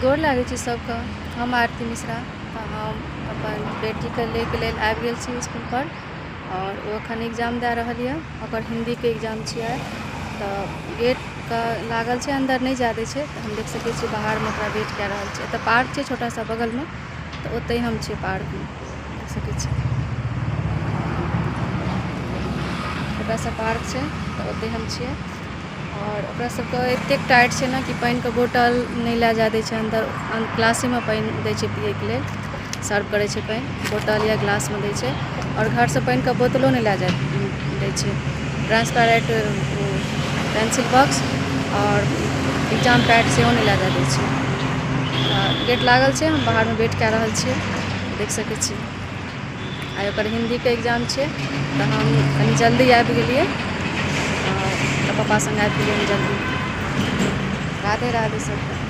गोर लागै छी सबके। हम आरती मिश्रा। तऽ हम अपन बेटीके लैके लेल आबि गेल छी इसकुलपर आओर ओ एखन एग्जाम दए रहल यऽ। ओकर हिन्दीके एग्जाम छियै। तऽ गेटके लागल छै, अन्दर नहि जाय दै छै। तऽ हम देख सकै छियै बाहरमे ओकरा वेट कए रहल छै। एतऽ पार्क छै छोटा सा बगलमे, तऽ ओतहि हम छियै पार्कमे, देख सकै छी छोटा सा पार्क छै, तऽ ओतहि हम छियै। आओर ओकरा सबके एतेक टाइट छै ने कि पानिके बोतल नहि लए जाय दै छै अन्दर। क्लासेमे पानि दै छै पियैके लेल, सर्व करै छै पानि, बोतल या ग्लासमे दै छै। आओर घरसँ पानिके बोतलो नहि लए जाय दै छै। ट्रांसपेरेंट पेंसिल बॉक्स आओर एग्जाम पैड सेहो नहि लए जाय दै छै। गेट लागल छै, हम बाहरमे वेट कए रहल छियै, देख सकै छी। आइ ओकर हिन्दीके एग्जाम छियै, तऽ हम कनि जल्दी आबि गेलियै। तऽ पप्पा सङ्ग आबि गेलियै हम जल्दी। राधे राधे सबके।